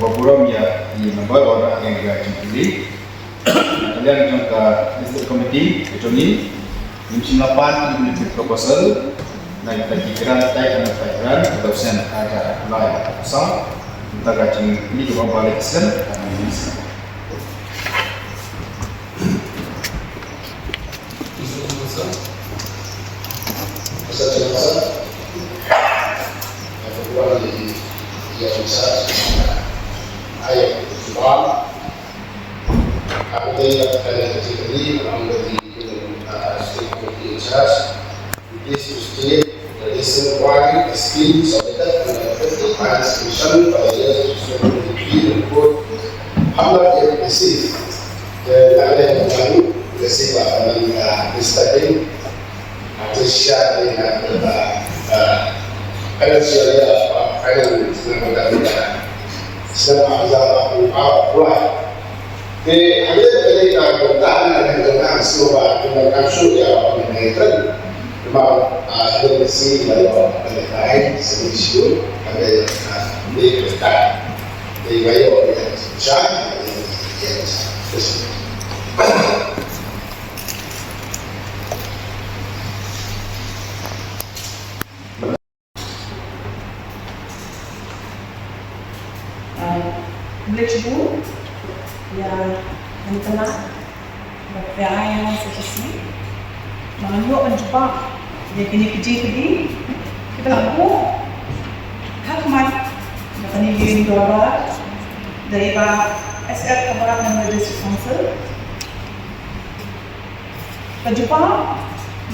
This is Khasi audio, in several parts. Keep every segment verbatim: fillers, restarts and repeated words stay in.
Kaba burom ïa i member ba la ïeng ka jingkylli. Na ka liang jong ka District Committee ka jong ngi, ngim shym la pan ïa une u proposal na kita ki grant, type na type grant, ka dei shen ka hajar lai. Sa, mynta ka jingkylli kaba ba leh shen, ka jingkylli shen. This is the reason why the scheme submitted under the fifty Finance Commission for the year twenty twenty-three report have not yet received. The Nagaland Government receive a, uh, this study. This shall be, uh, uh, financial year, uh, finance, uh, uh, uh, Te hynrei ka dei ka bynta na ka bynta shuwa ba ka bynta shuwa ïa ba ka bynta ïa ka bynta. Namar, ah, hynrei ka si ba ïa ba ka bynta ïa ka si shuwa ka dei ka bynta. Te ba ïa ba ka bynta shuwa ka dei ka bynta shuwa. Khublei shibun ïa ngi, kane ka dei ka S H C. Nga ïoh ban jubab ïa kine ki jingkylli kiba la buh ha khmat na kane ka dorbar da i Bah S F Khabarat, Member District Council. Ka jubab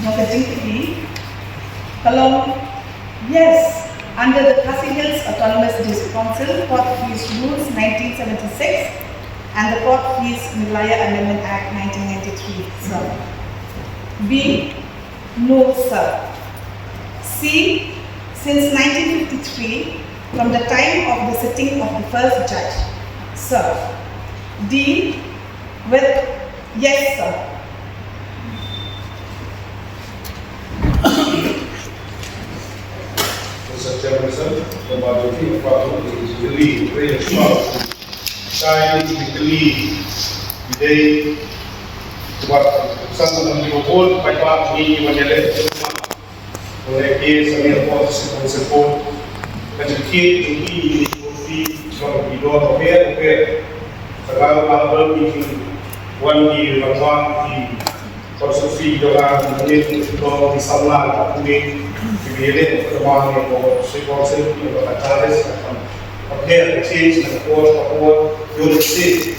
jong ka jingkylli ka long, yes, under the Khasi Hills Autonomous District Council Court Fees Rules nineteen seventy-six and the Court Fees Meghalaya Amendment Act nineteen ninety-three. So, B, no, sir. C, since nineteen fifty-three, from the time of the sitting of the first judge. Sir. D, with Yes, sir. Mister Chairperson, the majority of party is really very strong. Shai is really today what some of the people call by part me when you left. Oleh ke sani report, report, report. Kan dikit tinggi ini kursi jong ki dor bapher bapher. Sekarang apa ni wan di rangwang di konstruksi jong ang ni dor di samla tak kuning. Di bilik pertemuan ni ko si konsen ni ko tak taris akan bapher change na ko ko yo si.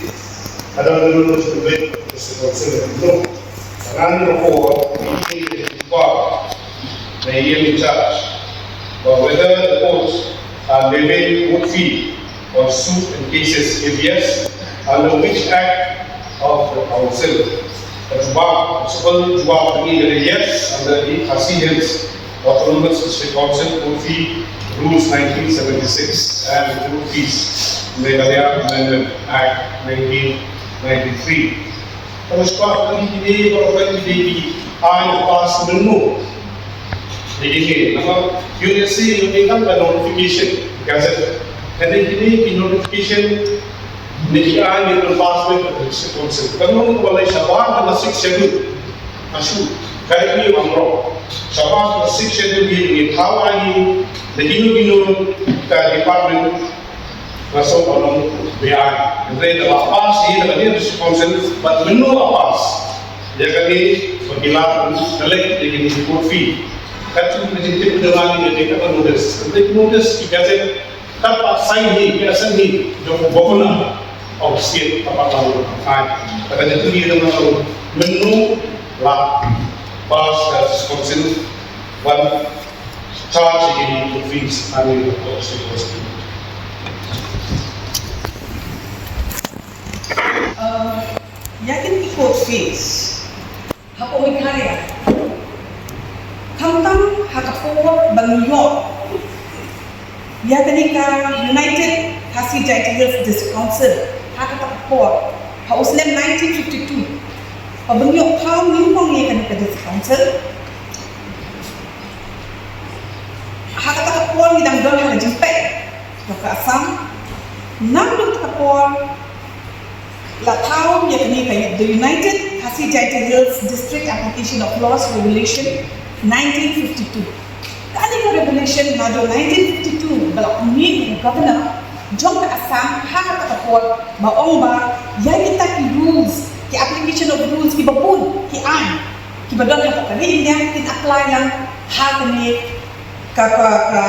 Ada dulu tu duit si konsen ni. Ngan ko ba na ïa in charge ba whether the courts are levying court fee on suit and cases, if yes, under which act of the council? Ka jubab, simple jubab ka dei yes, under the Khasi Hills Autonomous District Council Court Fee Rules nineteen seventy-six and the Court Fees Meghalaya Amendment Act nineteen ninety-three. Ka mut ba kine baroh kine ki aiñ pass mynno. Dei kine, namar U S C u dei ka notification gazette. Kane kine ki notification ne ki aiñ ki pass mynno ka District Council. Ka notification shabar ka Sixth Schedule. Ashu, ka dei kine baroh shabar ka Sixth Schedule, ki thaw aiñ ne kino kino Ka department ka sngewbha long beaiñ. Hynrei da la pass hi da ka District Council bad mynno la pass ïa kane ba ki lah ban collect ïa kine ki court fee. Katkum ka jingtip jong nga ïa kane ka notice. Hynrei notice ki gazette kat pat sign hi, ki assign hi jong u Governor of State, kat pat la u ai. Ka jingkylli jong nga ka long mynno la pass ka District Council ban charge ïa kine ki court fees ha kane ka State Hospital. Uh, ïa kine ki court fees hapoh Meghalaya, khamtam ha ka por ba ngi ïoh ïa kane ka United Khasi Jaintia Hills District Council, ha kata ka por, ha u snem nineteen fifty-two, ba ngi ïoh thaw nyngkong ïa kane ka District Council. Ha kata ka por ngi dang don ha ka jingpeit jong ka Assam. Naduh kata ka por la thaw ïa kane ka, the United Khasi Jaintia Hills District Application of Laws Regulation nineteen fifty-two. Kane ka regulation naduh nineteen fifty-two ba la mih u Governor jong ka Assam ha kata ka por, ba ong ba ïa kita ki rules, ki application of rules kiba bun, ki aiñ kiba don hapoh ka ri India kin apply lang ha kane ka, ka, ka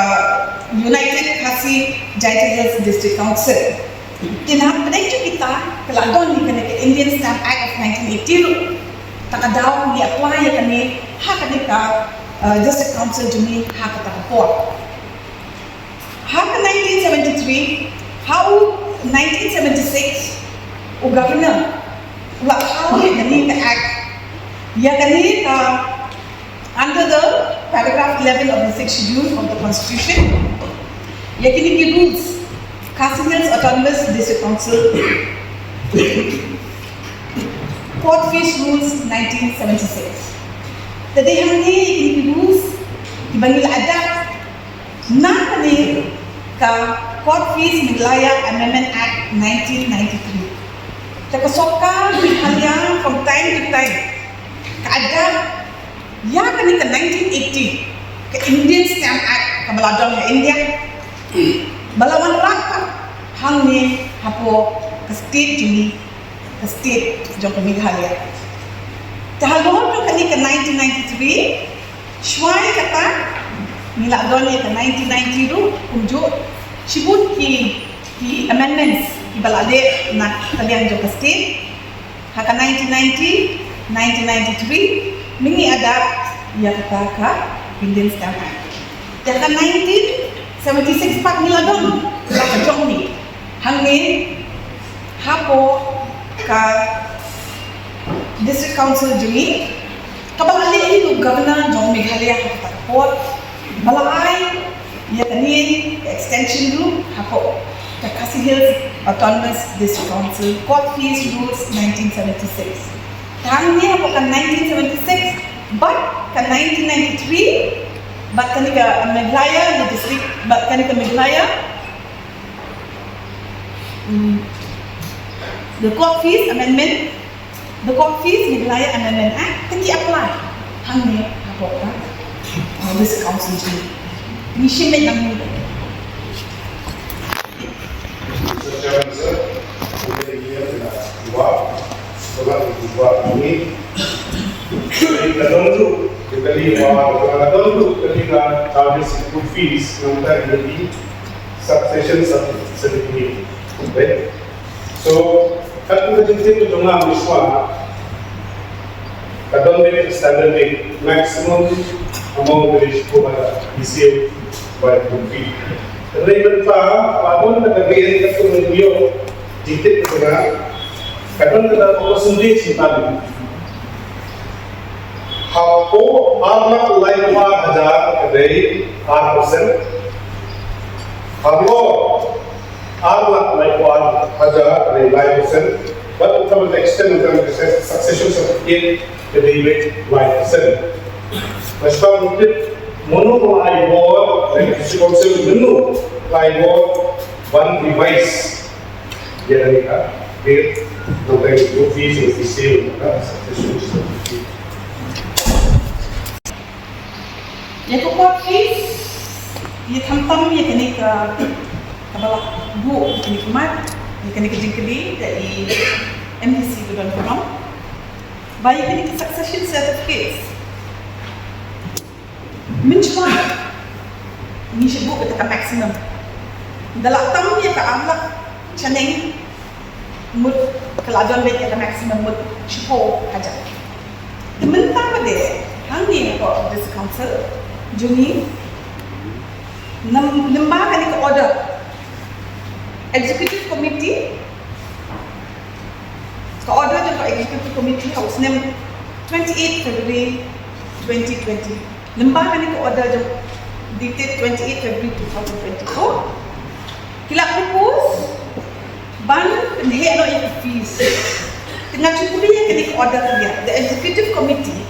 United Khasi Jaintia Hills District Council. Te na pdeng jong kita ka la don ïa kane ka Indian Stamp Act of nineteen eighty ruh. Te ka daw ngi apply ïa kane ha kane ka, uh, District Council jong ngi ha kata ka por. Ha ka nineteen seventy-three, ha u nineteen seventy-six, u Governor u la thaw ïa kane ka Act, ïa kane ka, under the paragraph eleven of the sixth Schedule of the Constitution, ïa kine ki rules, Khasi Hills Autonomous District Council, Court Fees Rules nineteen seventy-six. Te dei hangne ïa kine ki rules kiba ngi la adapt na kane ka Court Fees Meghalaya Amendment Act nineteen ninety-three. Te ka sorkar Meghalaya from time to time ka adapt ïa kane ka nineteen eighty, ka Indian Stamp Act kaba la don ha India, ba la wanrah pat hangne hapoh ka state jong ngi, ka state jong ka Meghalaya. Te halor jong kane ka nineteen ninety-three, shwa kata ngi la don ïa ka nineteen ninety ruh, kumjuh shibun ki, ki amendments kiba la leh na ka liang jong ka state. Ha ka nineteen ninety, nineteen ninety-three, mynta ngi adapt ïa kata ka Indian Stamp Act. Te ha ka nineteen seventy-six pat ngi la don la ka jong ngi hangne hapoh ka District Council jong ngi, kaba la leh hi u Governor jong Meghalaya ha kata ka por, ba la ai ïa kane ka extension ruh hapoh ka Khasi Hills Autonomous District Council, Court Fees Rules nineteen seventy-six. Te hangne hapoh ka nineteen seventy-six bad ka nineteen ninety-three, bad kane ka Meghalaya, the district, bad kane ka Meghalaya, hmm, the Court Fees Amendment, the Court Fees Meghalaya Amendment Act, te ki apply hangne hapoh ka, uh, District Council jong ngi. Ngi shim beit nangne. Mister Chairman, sir, ka don ruh ka kali ba ka don ruh ka kali ka service school fees, nangta ka kali succession certificate. Right? So, katkum ka jingtip jong nga mynshwa, ka don beit standard rate, maximum amount ka dei shiphew hajar, resale by the fee. Hynrei mynta ka don ka dei katkum ka jingïoh jingtip jong nga, ka don ka percentage ban. Hapoh ar lak laiphew ar hajar ka dei ar percent. Hapoh ar lak laiphew ar hajar ka dei lai percent. Bad to some extent, ka succession certificate ka dei beit lai percent. Mynshwa mynta, mynno la ai bor, District Council mynno la ai bor ban revise ïa kane ka bill, nangta ka court fees, official, ka succession certificate. Ïa ka court fees, ïa khamtam ïa kane ka Kine ki mat, ïa kane ka jingkylli da i M D C ka don ka rom. Ba ïa kine ki succession certificates, mynshuwa ngi shu buh kata ka maximum. Da la tam ïa ka ar lak shaneng, mut ka la don beit ïa ka maximum, mut shiphew hajar. Te mynta pat de hangne ha ka District Council jong ngi, nam, lyngba kane ka order, Executive Committee, ka order jong ka Executive Committee ha u snem twenty-eight February twenty twenty. Lyngba kane ka order jong, dated twenty-eight February two thousand twenty-four, ki la propose ban pynheh noh ïa ki fees. Te nga shu pule ïa kane ka order ka ïa, the Executive Committee,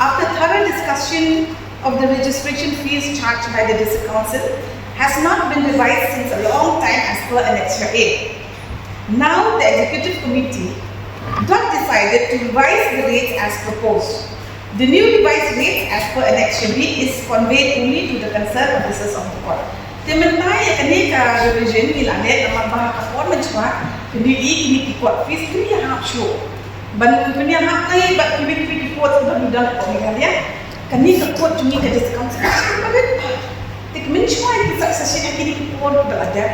after thorough discussion of the registration fees charged by the District Council, has not been revised since a long time as per Annexure A. Now the Executive Committee doth decided to revise the rates as proposed. The new revised rates as per Annexure B is conveyed only to the concerned officers of the court. Te mynta ïa kane ka revision ngi la leh namar ba ha ka por mynshwa, kine ki, kine ki court fees kim ïahap shuh. Ban pynïahap nai bad kiwei kiwei ki court ba ngi don ha Meghalaya. Kane ka court jong ngi ka District Council ka rit bha. Te mynshwa ïa ki succession ha kine ki court ba la dep,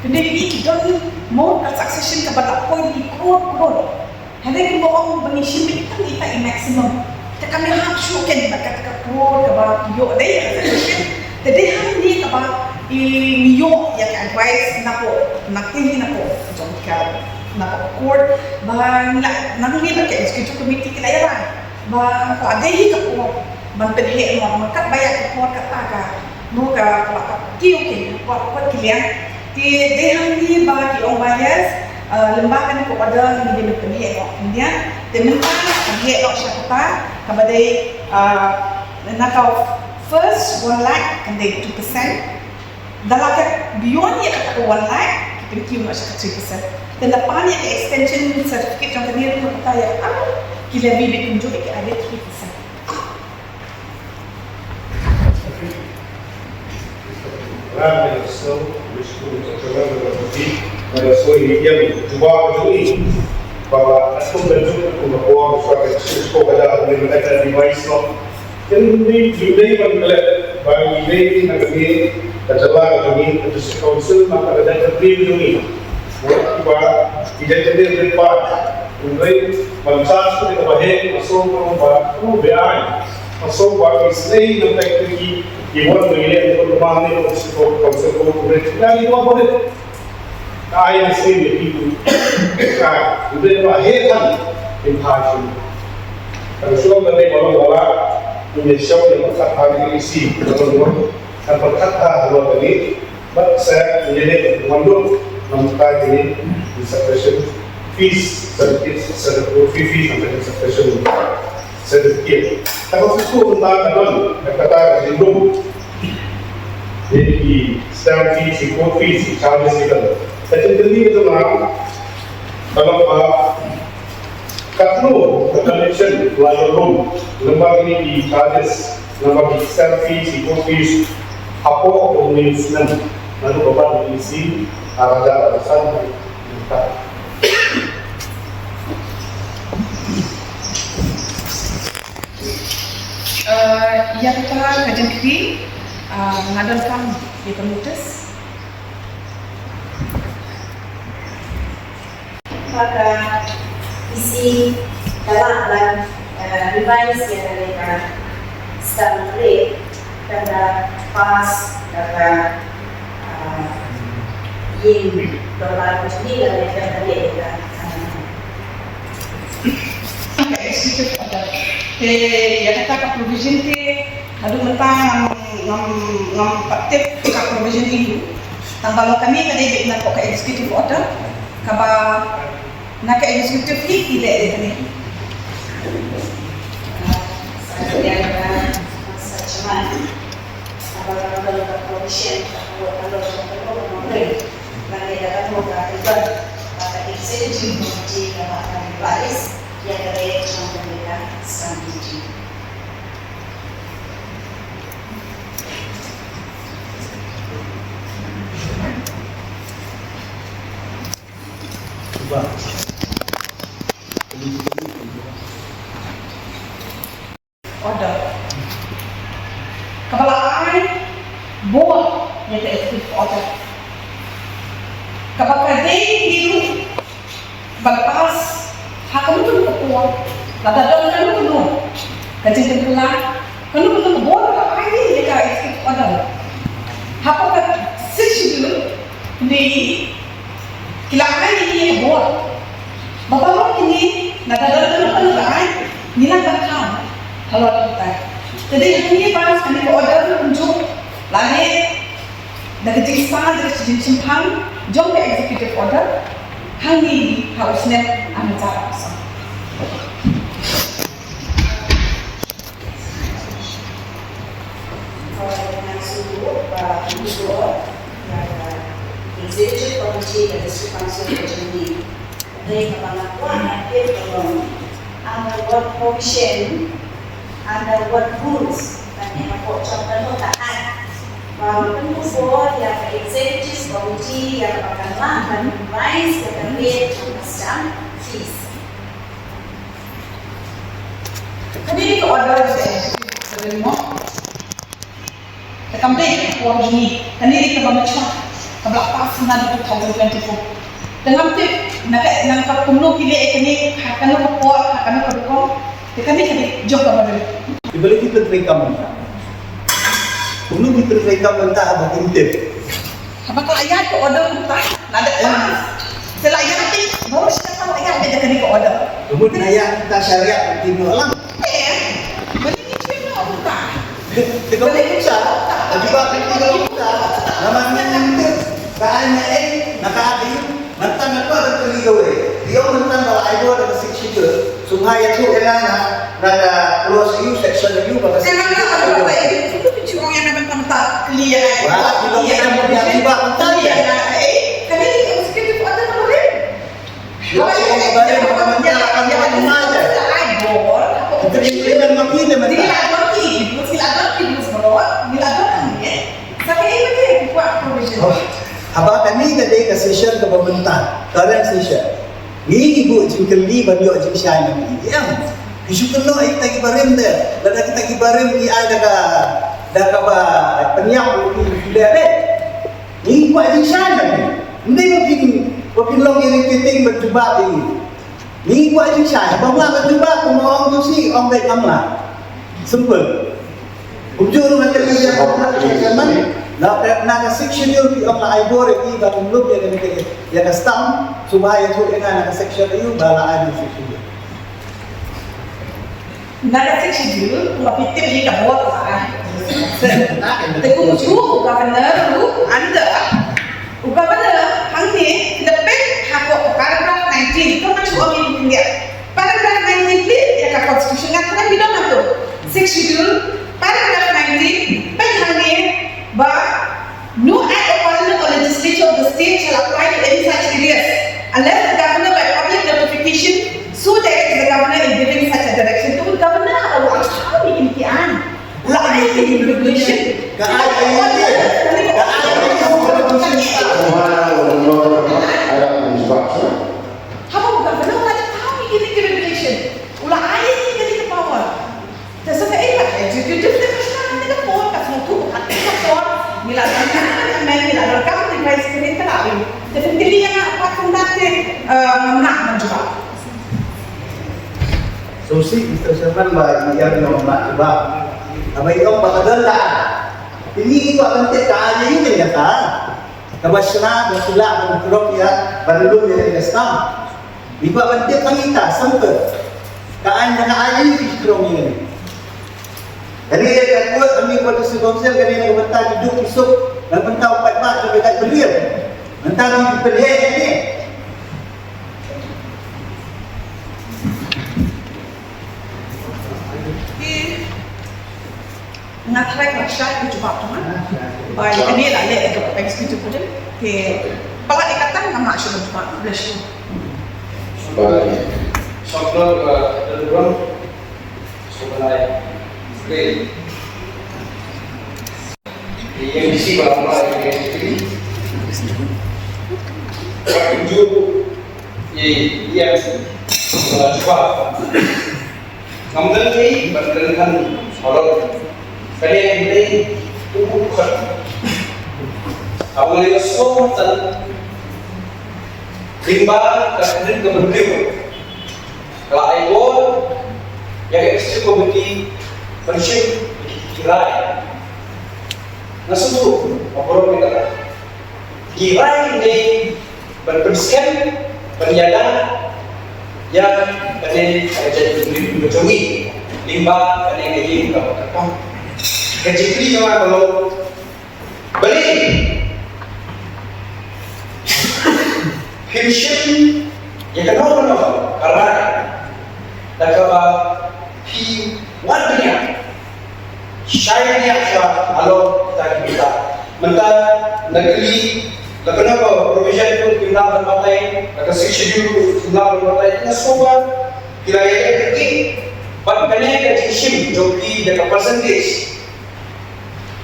kine ki don mo ka succession kaba la poi ki crore crore. Hynrei kumba ong ba ngi shim beit tang ita i maximum. Te kam ïahap shuh ken bad kata ka crore kaba ïoh dei ïa ka succession. Te dei hangne kaba i ngi ïoh ïa ka advice na ko, na ka, na ko jong ka, na ka court, ba ngi la, na ngi bad ka executive committee ki la ïa ba, ba ka dei hi ka por ban pynheh noh, namar katba ïa ka por kata ka, mo ka, ka, ka kiew ki, ka por, por ki liang. Te dei hangne ba ki ong ba yes, uh, lyngba kane ka order ngi dei ban pynheh noh. Te mynta pynheh noh sha kata kaba dei, uh, na ka first one lakh kan dei two percent. Da la ka beyond ïa kata ka one lakh, ki pynkiew noh sha ka three percent. Te lada pan ïa ka extension certificate jong kane ruh kata ïa, ah, ki levy beit kumjuh ïa ki, ah, three percent. Ba la soi ïa ki jubab jong ngi. Ba la askung da juk kum da por, soi ka, soi ka, da la, da la, da la, Ynda ngi dei ban klet ba ngi dei na kane ka jylla ka jong ngi, ka District Council, na ka dei ka plie jong ngi. Wat kiba ki dei ka dei ka dei ba ngi dei ban sa shu ka ba heh, ba song ba ba ba ai, ba song ba ki slei na ka ki ki wan ba ngi dei ko ba ne ko District Council ko ko dei na ngi ba ba dei. Ka ai mynsiem ïa ki, ka, u dei ba heh than, in pha shu. Kan shu ong ka dei ba long ba la, in ïa shong ïa ka khat ha ka isi, ka long long, kan ba khat ha halor ka ni, bad sa, in ïa ne ka wan dong, nam ka ni, in separation, fees, certificate, certificate, fee, fees, and separation. Certificate. Kata ka suk mynta ka don, kata ka jingdum. Jadi, stamp fees, court fees, charges kita. Ka jingkylli ka jong nga, ka long ba katno ka collection la ïoh lum, lyngba kine ki charges, lyngba ki stamp fees, court fees, hapoh ka une u snem, naduh ba ban ïa ki si, ha, raja, raja, raja. Eh, ïa kata ka jingkylli, eh, nga donkam ïa ka notice. Ba ka isi ka la, la, eh, revise ïa kane ka stamp rate. Kata pass, kata, ah, ïing dollar ka jong ngi lane kata leh ka, ah, ka executive order. Te ïa kata ka provision te haduh mynta ngam, ngam, ngam pat tip ka provision ïa u. Tang ba long kane ka dei beit na ka executive order kaba na ka executive hi ki leh ïa kane. Order. Kaba la ai bor ïa ka executive order. Kaba ka dei hi ruh ban pass ha kano kano ka por. Lada don kano kano ka jingpynkylla, kano kano ka bor kaba ai ïa ka executive order. Hapoh ka Sixth Schedule, Ki la ai ïa kine ki bor. Ba baroh kine, lada don kano kano ba ai, ngi la ban kham halor kata. Te dei hangne ba kane ka order kumjuh la leh da ka jingstad, da ka jingshemphang jong ka executive order hangne ha u snem ar hajar arphew san. Executive Committee ka District Council ka jong ngi. Hynrei kaba nga kwah ban tip ka long under what provision, under what rules, lane hapoh jong kano ka act, ba pynbor ïa ka Executive Committee ïa kaba kan lah ban revise ïa ka rate jong ka stamp fees. Kane ka order ka dei mo. Te kam dei ka por jong ngi. Kane dei kaba mynshwa, kaba la pass ha two thousand twenty-four. Te ngam tip na ka, na ka kumno ki leh ïa kane, ha kano ka por, ha kano ka rukom. Te kane ka dei jong kaba dei. Ki ba leh ki pyntrei kam mynta. Kumno ki pyntrei kam mynta haba kim tip. Haba ka la ïaid ka order kumta, la dep pass. Te la ïaid te, baroh shi katta la ïaid te da kane ka order. Kumno na ïaid ta shariah kumta lang. Eh, beli ni cuma kumta. Te ka kumta, ka jubab ka kumta. Namar ni kumta, ka ai na ei, na ka ai. Mynta nga kwah ban kylli kawei. Ïa mynta ba la ai bor da ka Sixth Schedule. Sngewbha ïathuh ïa nga na, na ka clause aïu, section aïu ba ka Sixth Schedule. Ïa nga ba ïa ka Sixth Schedule ïa nga mynta mynta kylli ïa nga. Wah, kylli ïa nga mynta ïa nga. Eh, kane ni ka Sixth Schedule ada kemarin. Ïa, ïa, ïa, ïa, ïa, ïa, ïa, ai bor. Kita kylli mynta mynta. Ngi la don ki, ngi la don ki, ngi la don ki, ngi la don ki, eh. Sa kaei ba dei ki kwah provision? Oh, haba kane ka dei ka session kaba mynta, current session. Ngi ngi buh jingkylli ban ïoh jingshai na phi. Em, ki shu kynnoh ïa kita ki barim de, lada kita ki barim ngi ai da ka, da kaba pynïap ruh ki shu leh de. Ngi kwah jingshai na phi. Ym dei ba phin, ba phin long irritating ban jubab ïa ngi. Ngi kwah jingshai, haba ym lah ban jubab, kumno ong tu shi, ong beit ym lah. Simple. Kumjuh ruh nga kylli ïa ka Hon Honorable Chairman, na ka, na ka Sixth Schedule ki ong la ai bor ïa ki ba kum lum ïa ka, ïa ka stamp, sngewbha ïathuh ïa nga na ka section aïu ba la ai na ka Sixth Schedule. Na ka Sixth Schedule, kumba phi tip hi ka bor la ai. Te kumjuh u Governor ruh under U Governor hangne, phi da peit hapoh paragraph nineteen, to nga shu ong ïa phi, paragraph nineteen peit ïa ka Constitution, nga kren bidon hato. Sixth Schedule, paragraph nineteen, peit hangne ba, no act of Parliament or legislature of the state shall apply to any such areas unless the Governor by public notification so directs the Governor in giving such a direction. To u Governor haba u ai, haba u ai ki aiñ. Ka aiñ, ka aiñ, ka aiñ. Haba u Governor u la thaw ïa kine ki regulation, u la ai ïa kine ki power. Te sa ka, eh, ka executive te ka shna kane ka por, ka sngewthuh kat ka por, ngi la donkam ban amend, ngi la donkam ban revise kane ka law. Te phin kylli ïa nga apart from that te, eh, ngam lah ban jubab. Sngewsih Mister Chairman ba ïa nga ym lah jubab. Haba ïa nga ba ka don la. Te ngi kwah ban tip ka aiñ aïu kane kata. Kaba shna ba ki lah ban krong ïa, ban lum ïa kane ka stamp. Ngi kwah ban tip tang ita, simple. Ka aiñ, ka aiñ aïu ki krong ïa kane. Kane ka kut, kane ka District Council, kane ka bynta ki duk ki suk, na bynta u paidbah, ka bynta ki briew. Bynta ki pynheh ïa kane. Nga tharai ka la shai ka jubab jong nga. Ba ïa kane la leh ka executive order. Te palat ïa kata ngam lah shuh ban jubab. Khublei shibun. Bye. Short note, uh, everyone. So, bye. Great. Ïa M D C ba la ong ba ïa M D C. Ba kumjuh. Ïa, ïa, ïa, cuba. Ngam don ei ban kren halor kane, hynrei u khot. Haba nga ïohsngew tang lyngba ka kren ka bynriew, ka la ai bor ïa ka executive committee ban shim ki rai. Nga sngewthuh ba baroh ki rai ne ban pynskhem, ban ïada ïa kane ka jaitbynriew ka jong ngi lyngba kane ka ïing kaba kyrpang. Ka jingkylli jong nga ka long, balei phim shim ïa kano kano ka rai da kaba phi wad bniah, shai bniah shuwa halor kita ki bynta. Mynta nga kylli, la kano ka provision ki bynta ban batai, la ka Sixth Schedule ki bynta ban batai, nga sngew ba ki la ïaleh kyrkieh bad kane ka jingshim jong ki da ka percentage.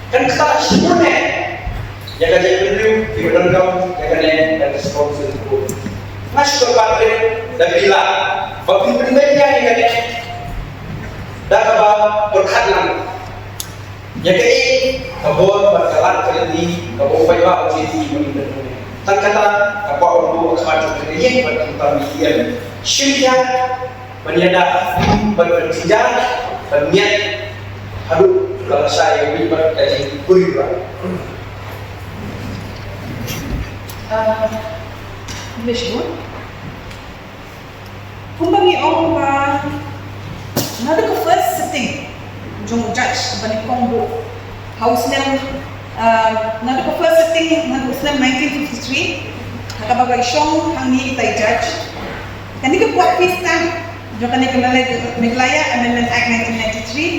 Kan kata shibun eh ïa ka jaitbynriew kiba donkam ïa kane ka responsible. Nga shu kyrpad eh da phi lah ba phin pynbeit ïa kane da kaba pyrkhat lang ïa kaei ka bor bad ka lad ka lynti kaba u paidbah u jied ïa ngi. Tang kata ka kwah ban buh ha khmat jong ka ïing bad kumta ngi ïa shim ïa ban ïada, ban, ban jynjar, ban miat haduh ba la shai ïa ka jingpyrshah. Ah, English bun. Kumba ngi ong ba naduh ka first sitting jong u judge ba nyngkong buh ha u snem, ah, naduh ka first sitting naduh u snem nineteen fifty-three, ha kaba ka shong hangne ita i judge. Kane ka kwah phi stamp jong kane ka Meghalaya Amendment Act nineteen ninety-three.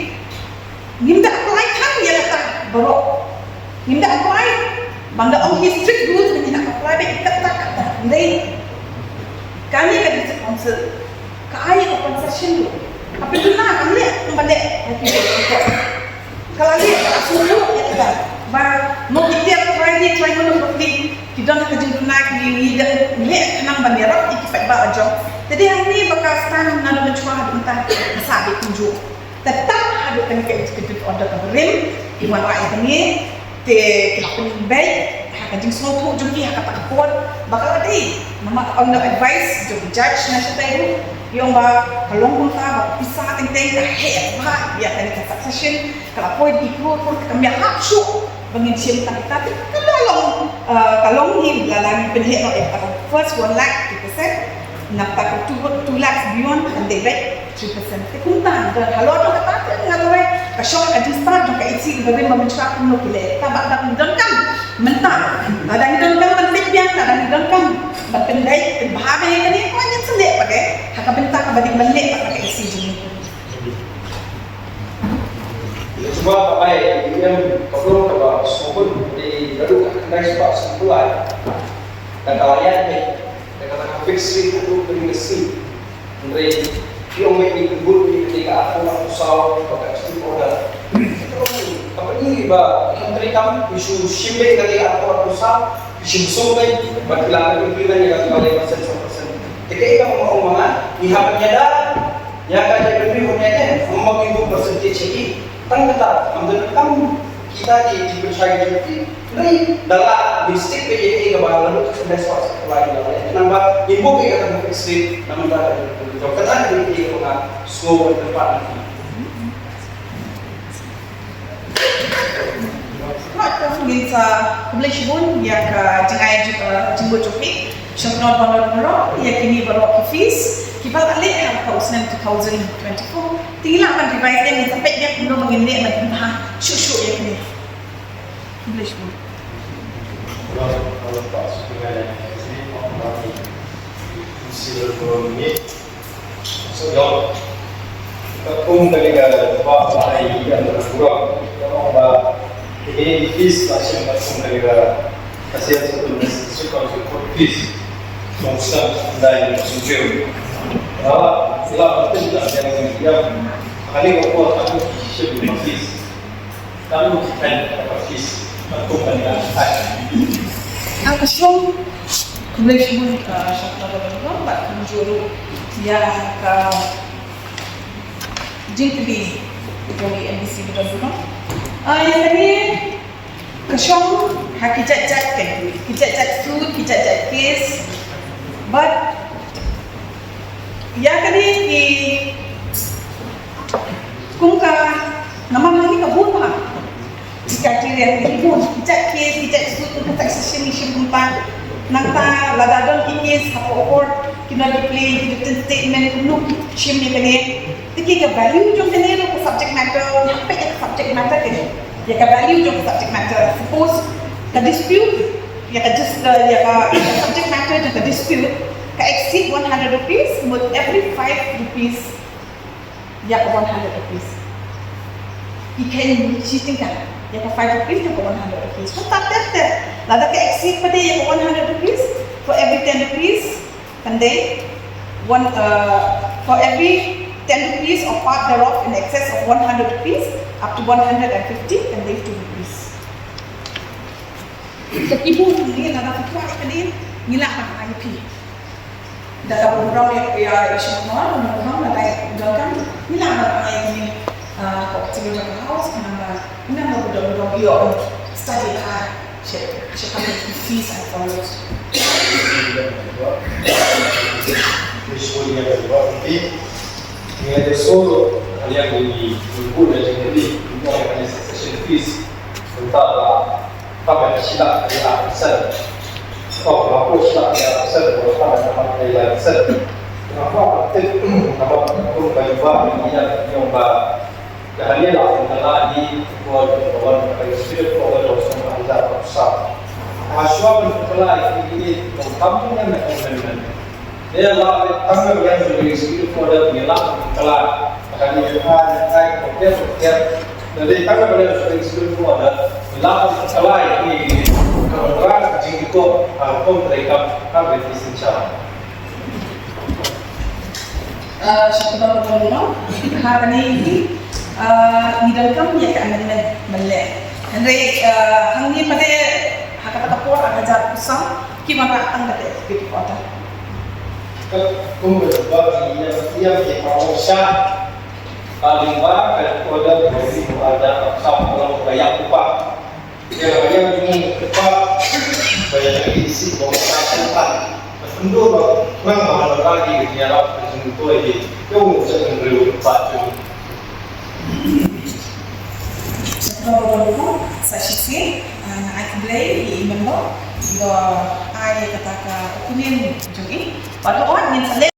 Ngim da apply tang ïa kata baroh. Ngim da apply. Ban da ong ki strict rules, ngim da apply beit kata kata. Hynrei kane ka District Council ka ai ka concession ruh. Ka pynbna, kam leh, kam leh. Ka la leh, ka la sngewthuh ïa kata. Ba mo ki tiar trai ni, trai mono, ki don ha ka jingduna, ki leh khnang ban ïarap ïa ki paidbah la jong. Te dei hangne ba ka sdang naduh mynshwa haduh mynta ka sah beit kumjuh. Te tang haduh kane ka executive order ka barim ki wanrah ïa kane, te ki la pynbeit ha ka jingsngewthuh jong ki ha kata ka por ba ka la dei. Namar ka advice jong u judge na shatai ruh, ki ong ba ka long kumta ba ka pisa teng teng ka heh bha ïa kane ka succession, ka la poi ki klur klur, kam ïahap shuh ba ngin shim tang kita. Te ka la long, eh, ka long hi lada ngi pynheh noh ïa ka first one lakh two percent, nangta ka two, two lakhs beyond kan dei beit three percent. Te kumta, da halor jong kata te nga kawei ka shong ka jingstad jong ka E C kaba rim ba mynshwa kumno ki leh. Te ba da ngi donkam mynta, da ngi donkam ban leit biang, da ngi donkam ban pyndait pynbha biang ïa kane, ko ngin sa leh pat de ha ka bynta kaba dei ban leh pat ka E C jong ngi. Cuba ka bai ïa ka blong kaba sngewbun, dei naduh ka khyndai spah sngewphew lai. Da ka la ïaid beit da kata ka fixed rate haduh kane ka sngi. Hynrei ki ong beit ngi kynbun ïa kane ka arphew arphew saw bad ka executive order. Ka pyni ba ka treikam ki shu shim beit kane ka arphew arphew saw, ki shu sum beit bad ki la implement ïa kata ka lai percent, saw percent. Te kaei kaba nga ong ma nga, ngi hap ban ïada ïa ka jaitbynriew hangne, ym ba ngin buh percentage ïa ki. Tang kata, ym don kam kita ki, ki pynshai ki jong ki. Hynrei da la ngin stick beit ïa kaei kaba la lut ha ka khyndai spah sngewphew lai, naba ngin buh beit ïa kata ka fixed rate na mynta ka jong, kata ka dei kaei kaba nga sngew ban kyrpad na phi. Ngin sa khublei shibun ïa ka jingai jingmut jong phi. Sngewbha ban ong ïa kine baroh ki fees kiba la leh ha ka u snem two thousand twenty-four. Te ngi lah ban revise ïa, ngin sa peit ïa kumno ba ngin leh ban pynbha shuh shuh ïa kine. Khublei shibun. Consider for me. So, ïa, katkum kane ka ba ba ai ïa ka burom. Ka ong ba kine ki fees la shem katkum kane ka Asian Settlement District Council Court fees. Song sa dai ni song jeu. Ba la tin da ïa ïa kane ka ko ta ko ki shem fees. Ka long ki pen ka pis, ka kum ka nia. Ka ka shong, Khublei shibun, uh, Shakti Baba Baba, bad kumjuh ruh ïa ka jingkylli jong i M D C Baba Baba. Uh, ïa kane ka shong ha ki jait jait, ki jait jait fruit, ki jait jait case. Bad ïa kane ki kum ka, namar hangne ka bun bha ki criteria, ki bun, ki jait case, ki jait fruit, ka taxation, ki shim kumta. Nangta lada don ki case hapoh court, ki nang declare, ki written statement, kumno ki shim ïa kane. Te ki, ka value jong kane ruh ka subject matter, ïa ka subject matter kane. Ïa ka value jong ka subject matter. Suppose ka dispute, ïa ka dis-, ïa ka, ïa ka subject matter jong ka dispute ka exceed one hundred rupees, mut every five rupees ïa ka one hundred rupees. I khein shi tyngka ïa ka five rupees, ïa ka one hundred rupees. Kumta ter ter. Lada ka exceed pat ïa ka one hundred rupees, for every ten rupees, kan dei one, uh, for every ten rupees or part thereof in excess of one hundred rupees, up to one hundred and fifty, kan dei two rupees. Te ki bun hangne, lada phi kwah ïa kane, ngi lah ban ai ïa phi. Da kaba burom ïa, ïa, ïa i Shakti Baba Baba, lada i donkam, ngi lah ban ai ïa kane, ah, ka material jong ka house, khnang ba, khnang ba burom burom ïoh study hard, check, check out the fees and follows. Ngi la ïohsngew ïa ka jingkylli, ïa ka succession fees. Mynta ba, ba ka shila ka ïa ka sen. Ko ba ko shila ka ïa ka sen, ko ba ka ïa ka sen. Nga ba ka tip, nga ba ka kum ka ïa ba, ïa, ïa ba. Ka hali la ka la di, ko ba ka wan ka ïa spirit, ko ba ka song ka ïa ka sa. Ka shwa ba ka la di, ko kam ïa na amendment. Ïa la, tang ba ïa ka executive order ngi la kylla. Ka ni ka ni ka ko ke ko ke. Lada tang ba ïa ka executive order ngi la kylla ïa ki ka ra jingkyrkhu ha kum treikam ha British India. Ah, Shakti Baba Baba, ha kane hi, ah, ngi donkam ïa ka amendment mynleh. Hynrei, ah, hangne pat ha kata ka por ar hajar arphew saw, ki wanrah tang kata executive order. Ka kum ba ba ïa ïa ïa ka ong sha. Paling ba ka order ba ïa ka order ka ka long ka ïa kupa. Ïa ka ïa ni kupa. Ba ïa ni si ba ka kupa. Ka kundur ba nang ba ba ba ïa ïa la ka jingkyrkhu ïa. Ka ong sha kan reu kupa tu. Sa shisien, ah, nga ai khublei ïa i member ba ai kata ka opinion jong i. Bad hooid ngin sa